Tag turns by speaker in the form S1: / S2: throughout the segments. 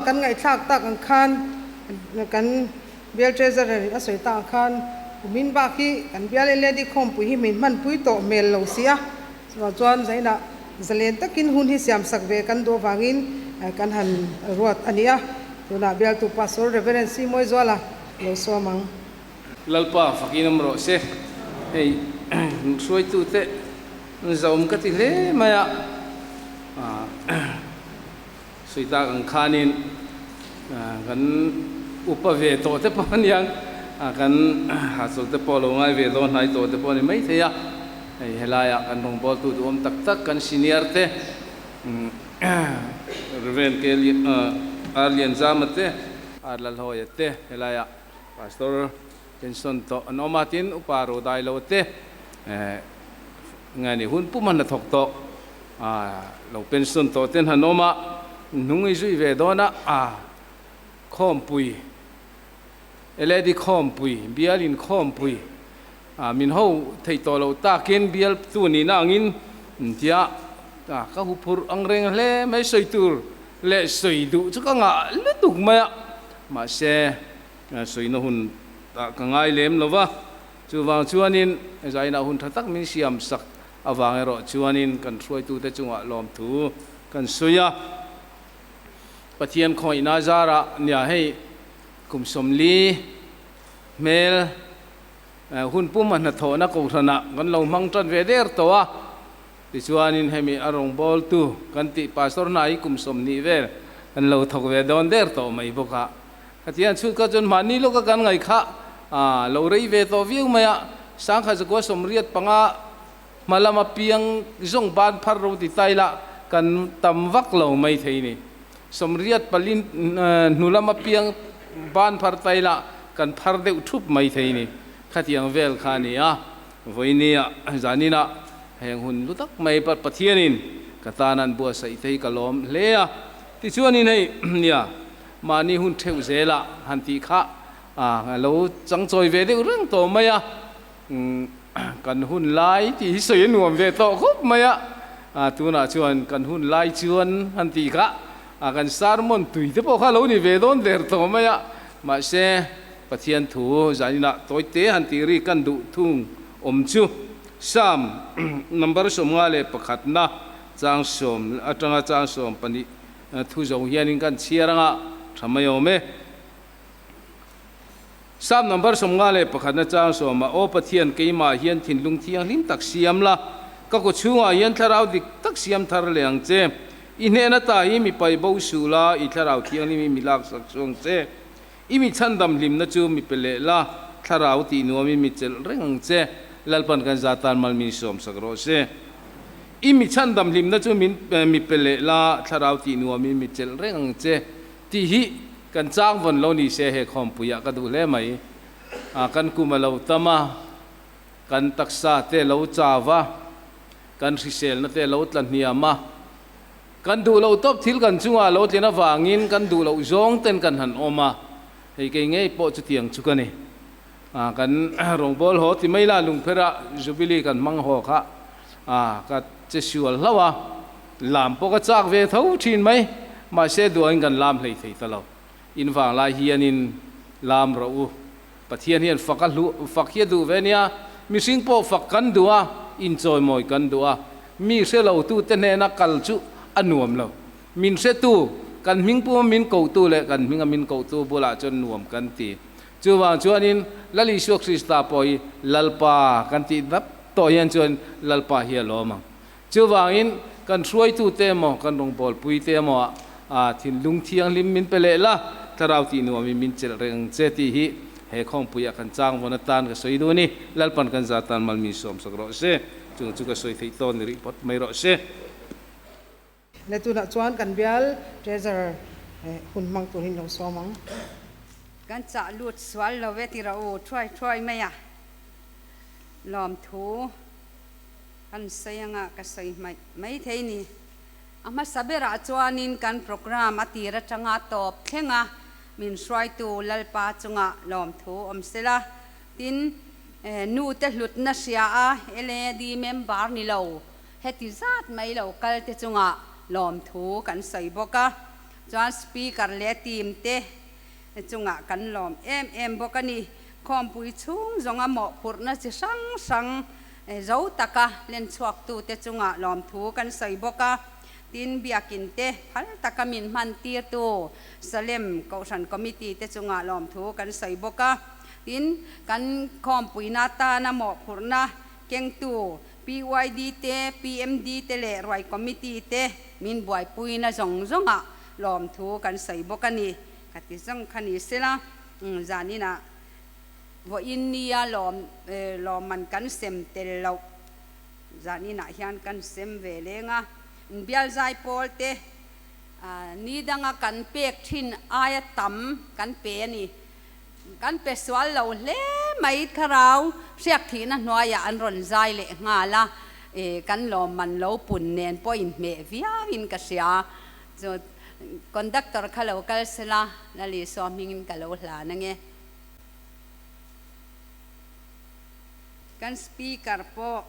S1: Kan ngaihthlak tak ang khan kan Bial Treasurer in a sawi tak ang khan kumin bak hi kan Bial LAD khawmpui hi min hmanpui tawh hmel lo si a, chuvang chuan zainah zalen takin hun hi siamsak ve kan duh avangin kan han ruat a ni a. Tunah Bialtu Pastor Reverend C. Mawizuala lo sawm ang.
S2: Lalpa fakin awm rawh se. Hei hruaitute zauhawm ka ti hle mai a. Sawi tak ang khanin kan upa ve tawh te pawh aniang kan hahchawlh te pawh lo ngai ve dawn hnai tawh te pawh a ni maithei a. Hei helaiah kan rawngbawltu duhawm tak tak kan senior te Rev. K. Lianzama te, R. Lalhawia te helaiah Pastor pension tawh an awm a, tin Upa Rodai lo te nge ni hun pum han la thawk tawh lo pension tawh ten han awm a, hnung i zui ve dawn a, khawmpui LAD khawmpui bial in khawmpui min ho theih tawh loh takin bial tu nihna angin tia ka huphurh ang reng hle mai sawi tur leh sawi duh chu ka ngah lutuk mai a, mahse Sawina hun ah ka ngai lem lo va, chuvang chuanin zainah hun tha tak min siam sak avang erawh chuanin kan hruaitute chungah lawmthu kan sawi a. Pathian khawngaihna zarah nia hei kum 40 hmel hun pum a hnathawhna kohhranah kan lo hmang tan ve der tawh a, tichuanin hemi a rawngbawltu kan tih Pastor hna hi kum 20 vel kan lo thawk ve dawn der tawh mai bawk a. Khatiang chhut kha chuan mahni lawka kan ngaih kha lo rei ve tawh viau mai a, 1985 hma lama piang zawng ban phar ro ti tai lah kan tam vak lo mai thei ni. 84 hnu lama piang ban phar tai lah kan phar deuh thup mai thei ni. Khatiang vel kha a ni a, vawinia zaninah heng hun lu tak mai Pathianin ka tan an buatsaih te hi ka lawm hle a. Tichuanin hei nia. Mahni hun theuh zelah han tih kha a lo changchawi ve deuh reng tawh mai a, kan hun lai tih hi sawi a nuam ve tawh khawp mai a, tunah chuan kan hun lai chuan han tih kha kan sermon tui te pawh kha a lo ni ve dawn der tawh mai a, mahse Pathian thu zaninah tawi te han tih ri kan duh thung awm chu Psalm number 51 na chang 10 atanga chang 12 Thu zo hianin kan chhiar anga tha mai awm e. Psalm number 51 na chang 10 ah, Aw Pathian, keimah hian thinlung thianghlim tak siam la, ka kaw chhungah hian thlarau dik tak siam thar leh ang che. I hnen ata hi mi pai bo suh la, i thlarau thianghlim hi mi laksak suh ang che. I mi chhandam hlimna chu mi pe leh la, thlarau tih nuamin mi chelh reng ang che. Lalpan kan za tan mal min sawmsak rawh se. I mi chhandam hlimna chu min mi pe leh la, thlarau tih nuamin mi chelh reng ang che tih hi kan chang vawn lo ni se he khawmpuiah ka duh hle mai. Kan kum a lo tam a, kan taksa te lo chau a, kan hriselna te lo tla hniam a, kan duh loh tawp thil kan chungah lo tlen avangin kan duh loh zawng ten kan han awm a, hei kei ngei pawh chutiang chu ka ni. Kan rawngbâwl haw ti mai la, lungpherah Jubilee kan hmang haw kha ka che sual hlauh a, lam pawh ka châk ve tho ṭhin mai, mahse duangin kan lam hlei thei ta lo. In vang lai hianin lam rawh u, Pathian hian fak a hluh, fak hi a duh ve nia, mihring pawh fak kan duh a, inchawimawi kan duh a, mi hre lotute hnena kal chu a nuam lo. Min hretu, kan hming puma min kohtu leh kan hminga min kohtu bulah chuan nuam kan ti. Chuvang chuanin Lal Isua Krista pawh hi Lalpa kan tih dap tawh hian chuan Lalpa hi a lawm ang. Chuvangin kan hruaitute emaw, kan rawngbawlpuite emaw ah thinlung thianghlim min pe leh la, thlarau tih nuamin min chelh reng ang che tih hi he khawngpuiah kan chang vawn atan ka sawi duh a ni. Lalpan kan za tan mal min sawmsak rawh se. Chung chu ka sawi theih tawn ni rih phawt mai rawh se.
S1: Le tunah chuan kan bial Treasurer hun hmang tur hi lo sawm ang.
S3: Kan chah lut sual lo e tira u thuai thuai mai a, lawmthu kan sawi anga ka sawi hmaih mai thei ni. A hmasa berah chuanin kan programme a tir atanga tawp thleng a, min hruaitu Lalpa chungah lawmthu awm sela, tin nute hlutna hria a LAD member ni lo Heti zat mai lo kal te chungah lawmthu kan sawi bawk a. Chuan Speaker leh team te chungah kan lawm em em bawk a ni. Khawmpui chhung zawnga mawhphurhna chi hrang hrang zo taka len chhuaktute chungah lawmthu kan sawi bawk a. Tin, biakin te phal taka min hman tirtu Salem Kohhran Committee te chungah lawmthu kan sawi bawk a. Tin, kan khawmpuina tana mawhphurhna kengtu PYD te, PMD te leh Ruai Committee te min buaipuina zawng zawngah lawmthu kan sawi bawk a ni. Ka ti zawng kha ni sela, zaninah vawiin nia lawm lawmman kan sem tel loh zaninah hian kan sem ve leng a. Bialzai pawl te ni danga kan pek thin aia tam kan pe a ni. Kan pe sual lo hle mai, thlarau hriak thihna hnuaiah an rawn zai leh nghal a, kan lawmman lo pun nen pawh inhmeh viauin ka hria. Chu conductor kha lo kal sela, Lalisua hmingin ka lo hlan ange. Kan speaker pawh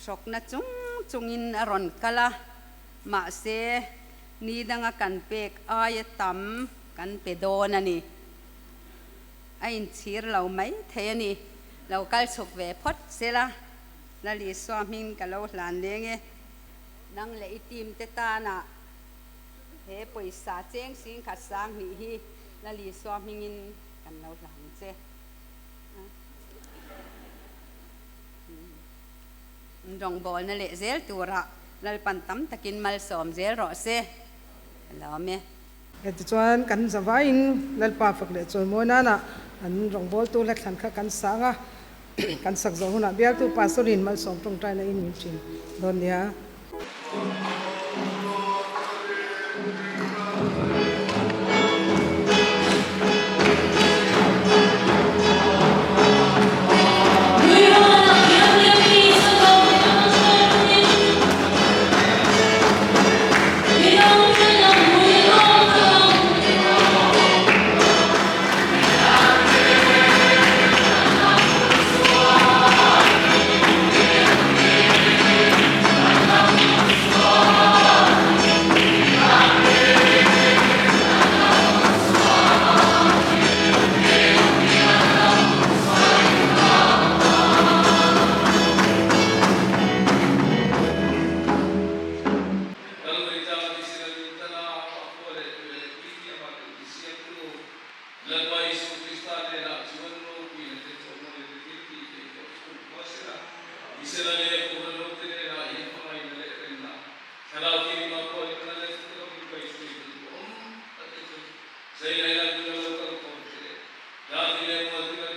S3: hrawkna chung chungin a rawn kal a, mahse ni danga kan pek aia tam kan pe dawn a ni. A inchhir lo mai thei a ni. Lo kal chhuk ve phawt sela, Lalisua hming ka lo hlan leng e. Nang leh i team te tana he pawisa cheng sing khat sang hnih hi Lalisua hmingin kan lo hlan che. Rawngbawlna leh zel turah Lalpan tam takin malsawm zel rawh se. Ka lawm e.
S1: Tichuan, kan zavaiin Lalpa fak leh chawimawi nana an rawngbawltu hla thlan kha kan sang a, kan sak zawh hunah bialtu Pastorin malsawm tawngtaina in min thin dawn nia.
S4: Lalpa Isu Krista hnenah chuan ropuina te chawhmawina te thil tih theih pawh chhung khua sela, Israel leh Kohhran te hnenah hian hmangaihna leh remna, Thlarau thianghlim a phuahlimna leh chutah min kaihhruai tu awm tak te chu Zainaina tuna lo kal khawm te leh Dati leh Mualtina.